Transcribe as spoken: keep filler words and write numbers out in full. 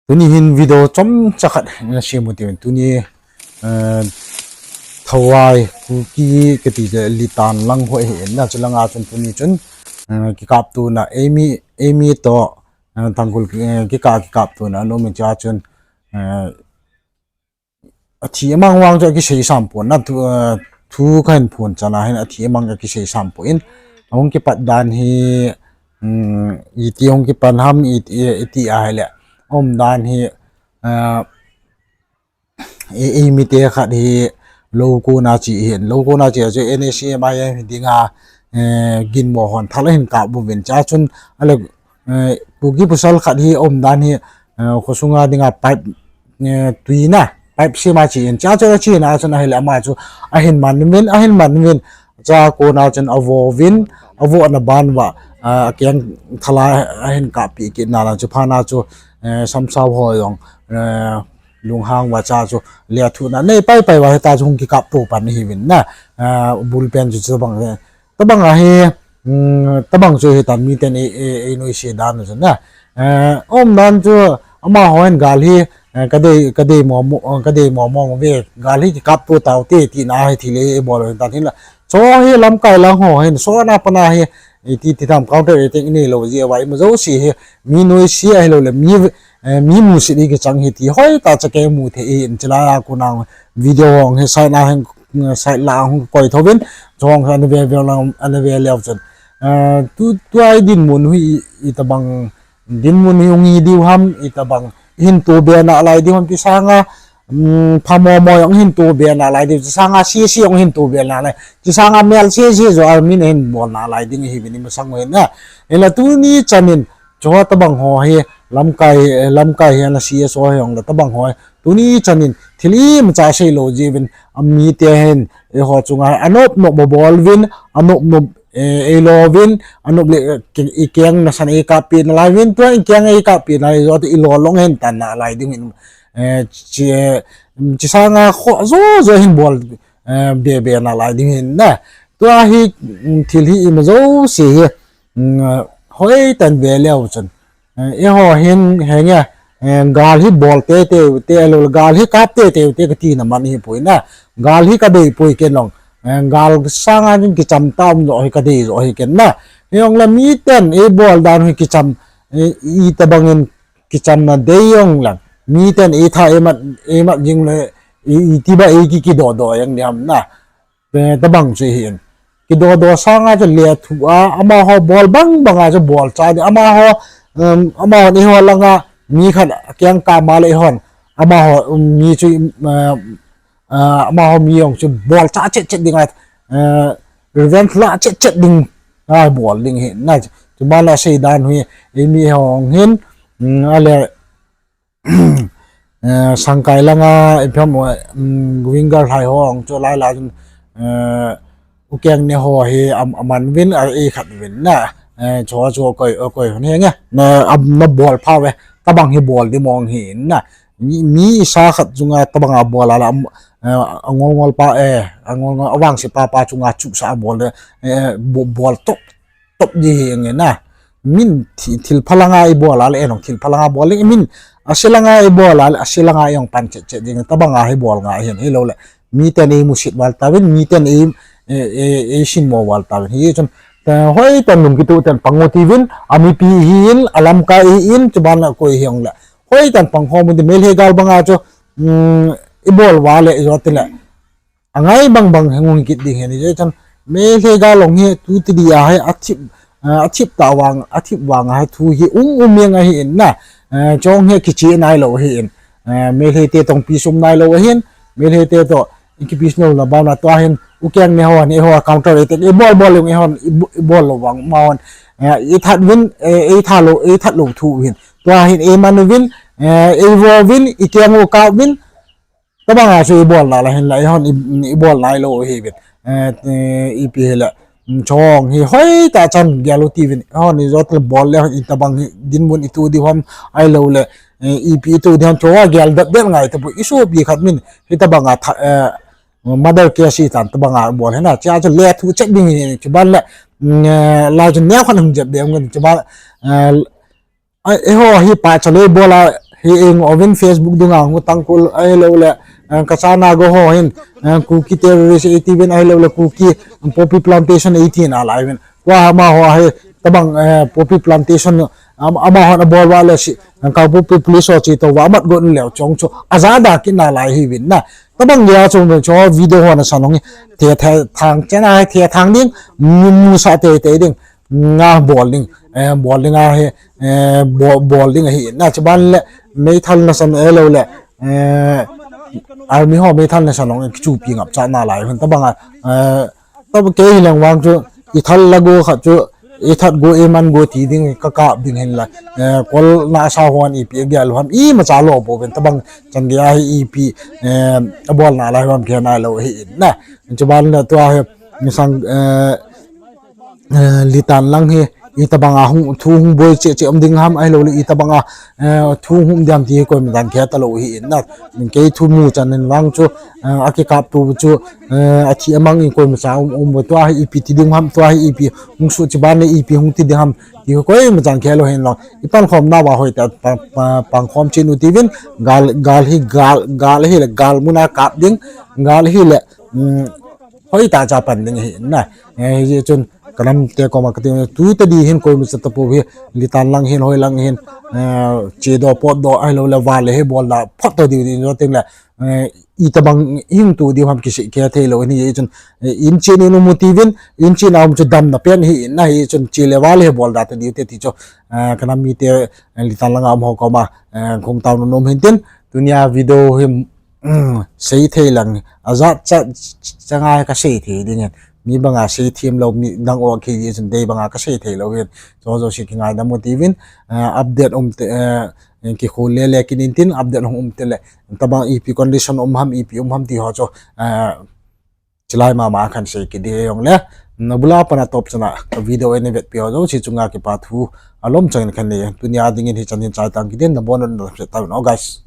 Tuni hin video chomcha khat nasem u tin, tuni, eh, Thawai Kuki kati le Litan lang ho hi in na, chulanga chun tuni chun, eh, kikaptona, eimi, eimi toh, eh, Tangkhul ki, eh, kikah kikaptona anom in, chua chun, eh, athi amang vang chu akisei sam pon na, thu, eh, thu kahin phon chan a hin athi amang akisei sam pon. Ahung kipat dan hi, um, iti hung kipan ham, iti, iti ahile, aum dan hi, eh, e, eimite khat hi lou kona che hin, lou kona che chu N S C M I M hi dinga, eh, ginmo hon thal ahin kap uvin, chua chun, ale, eh, Kuki pasal khat hi aum dan hi, eh, khosunga dinga pipe, eh, tui na, pipe sem a che in, chua chu ache na chun ahile ama chu ahin man uvin, ahin man uvin, chua kona chun avo uvin, avohna ban uva, ah, akeng thal a ahin kappi kit na, chuphat na chu, eh, Samsao ho jong, eh, lunghang uva, chua chu lethuhna nei paipai uva hita chu hung kikapto pan ahiuvin na, ah, bul pen chu chubang, eh, tobang ahi, um, tobang chu hitan miten ei, ei, einoise dan u chu na. Eh, aum dan chu amaho hin gal hi, eh, kadei, kadei mo mo, eh, kadei mo mong uve, gal hi kikapto taute tina hi thil eibol u hitan hinla. Chu hi lamkai lang ho hin, sona pana hi, iti, iti tham counter attack inei lou jeh uva, ima jouse hi, mi noise ahiloule, mi, eh, mi musit hi kichang hi ti hoitah cha kei mu thei in, chulai a kona video hung hi side la hung, side la hung koi thouvin, chu hung hi ana ve ve lang, ana ve leu chun. Eh, tu, tua idinmun hi i, itobang dinmun hi hung hi diu ham, itobang ihin tobe nalai diu ham ti sanga, um, phamo mo jong ihin tobe nalai diu, ti sanga sese jong ihin tobe nalai, ti sanga mel sese joh a min ahin bol nalai ding ahiuvin imasang u hin na. Hinla tuni chan in, chu tobang ho hi lamkai, lamkai hi ana C S O hi jongle tobang ho hi tuni chan in thil imacha seilou jeh uvin, amite hin eiho chunga anop nop bol uvin, anop nop, eh, eilo uvin, anop le, eh, ki, ikeng nasan eikappi nalai uvin, tua ikeng eikappi nalai joh toh ilo long ahin tan nalai ding in, eh, chi, eh, chi sanga kho jo jo hin bol, eh, be be nalai ding hin na. Tua hi, um, thil hi ima jouse hi, um, hoitah in ve leu chun, eh, eiho hin henge, eh, gal hi bol teitei ute, ahiloule gal hi kap teitei ute katina man ahipoi na. Gal hi kadei poi ken jong, eh, gal sanga jong kicham tam joh hi kadei joh hi ken na. Hijongle miten eibol dan hi kicham, eh, itobang in kichamna dei jongle, miten eitha eimat, eimat jingle, i, itiba eiki kidodo jeng diham na. Eh, tobang chu ahin, kidodo sanga chu lethuh a, amaho bol bang banga chu bolcha ding, amaho, um, amahon eiho langa mi khat akeng kap ma le eihon, amaho, um, mi chu, um, ah, amaho mi jong chu bolcha chet chet dinga, eh, revenge la chet chet ding, a bol ding hi na. Chuban la sei dan hi, eimi ho hin, um, ale, eh, Sangkai langa, ipi ham, um, winger lhai ho jong chu lai lai chun, eh, ukeng ne ho hi am, aman uvin, a, eikhat uvin na, eh, chu chu koi, koi hon henge, na, am, nabol phauve, tobang hi bol di mong hi na. Mi, mi isa khat chunga tobanga bol a la, am, eh, angol ngol pa, eh, angol ngol avangse pa pa chunga chuhsah a bol le, eh, bo, bol top, top di hi nge na. Min thi, thil phalanga ibol a le, eh, nong thil phalanga bol le, min ase langa ibol a le, ase langa jong pan chet chet ding, tobanga hi bol ngai hin, hiloule miten eimusit val tauvin, miten ei, ei, ei, eisinmo val tauvin. Hichun, ta, hoitah in lungkitoh tah in pang u tiuvin, amipi ihin, alamkai ihin, chuban la koi hijongle hoitah in pang khom u ti, Meitei gal banga chu, um, ibol uva le, ijou tile, angai bang bang hung hung kit ding ahi, ijeh chun Meitei gal jong hi tuti dia hi athip, ah, athip tah vang, athip vang a hi thu hi um um jeng ahi in na, eh, chong hi kichih nailou ahi in, eh, Meitei te toh ipi sum nailou ahin, Meitei te toh ikipi sum lou na bana tua hin ukeng ne hon, eiho counter attack ibol bol jong eihon, ibo-, ibol lou vang amahon, eh, eithat uvin, eh, eithat lou, eithat lou thu uvin. Tua hin eiman uvin, eh, eivo uvin, ikeng u kap uvin, tobanga chu ibol nalai hinla, eihon i, ibol nailou ahiuvin. Eh, eh, ipi hile, um, chong hi hoitah chan gel u tiuvin. Eihon ijou tile bol le hon itobang hi dinmun ito diu ham, ahiloule, eh, ipi ito diu ham, chonga gel det det ngai tapoi, isopi khat min hitobanga tha, eh, murder case itan tobanga bol hina, chua chu lethuh chet ding hi, chuban le, mm, eh, lai chu neo khat hung jep be ngen, chuban, eh, a, eiho hi pachaloi bol a, Hi eng ovin Facebook dunga hu Tangkhul ahilouleh, eh, Kacha Naga ho hin, eh, Kuki terrorist eighty-one ahilouleh Kuki poppy plantation eighty nalai uvin. Tua amaho hi tabang, eh, poppy plantation, am-, amahon abol uva le si, eh, Kangpokpi police ho chetou uva amat got leu chong chu ajada kit nalai hiuvin na. Tabang geiya chu, chu video ho nasan hung hi, the, the thang chena hi, the thang ding, mu, musah teitei ding, nga bol ding, eh, bol ding ahi, eh, bol, bol ding ahi na. Chuban le meithal nasan ahilouleh, eh, army ho meithal nasan hung kichupi ngap cha nalai uvin tabang a, eh, Tabang kei hileng vang chu, ithal la go khat chu, ithat go, iman go ti ding, kakap ding hinla, eh, kol nasa hon ipi agel u ham, imacha lou bouvin, tabang chan geiya hi ipi, eh, abol nalai u ham kihe nailou hi in na. Chuban le tua hi, nisang, eh, eh, Litan lang hi, itabang a hung, thu hung boi cheh cheh um ding ham, ahilouleh itabang a, eh, thu hung um diam ti hi koima chan kihe talou hi in na. Kei thu mu chan in vang chu, eh, akikaptu chu, eh, athi amang in koimacha um, um bo, tua hi ipi ti ding ham, tua hi ipi hung suh, chuban le ipi hung ti ding ham, ti hi koima chan kihe lou hin long. Ipankhom nauva hoitah a pa, pa, pangkhom chet u tiuvin, gal, gal hi, gal, gal hile, gal muna kap ding, gal hile, um, hoitah cha pan ding hi na. Eh, hijeh chun, kanam te koma kati, tu tadi hin koimacha tapou hi, Litan lang hin, hoi lang hin, eh, chedoh, potdoh, ahilouleh val le hi bolda, phot to diu ding jo teng le, eh, itabang hung tu diu ham kisei kei theilou hi, hijeh chun, eh, in chen in um u tiuvin, in chen a um chu damna pen hi in na, hijeh chun che le val hi bolda ta diu te ti chu, eh, kanam mite, eh, Litan langa um ho koma, eh, kong tao nom hin tin, tunia video hi, um, sei thei lang, ajat cha, cha ngai kasei thei ding hin. Mi banga sei them lou, mi dang o khi ji chun dei banga kasei thei lou hin. Cho jo si kingaidam u tiuvin, eh, update um te, eh, kikhol le le kin in tin, update hung um te le. Tabang ipi condition um ham, ipi um ham ti ho chu, eh, chilai mama khan sei kit ding jongle. Nabula pana top chana, ka video eina vetpi ho jouse chunga kipa thu alom chang in khan nei. Tunia dingin hichan hin chai tang kit in, nabon un na se ta no, guys.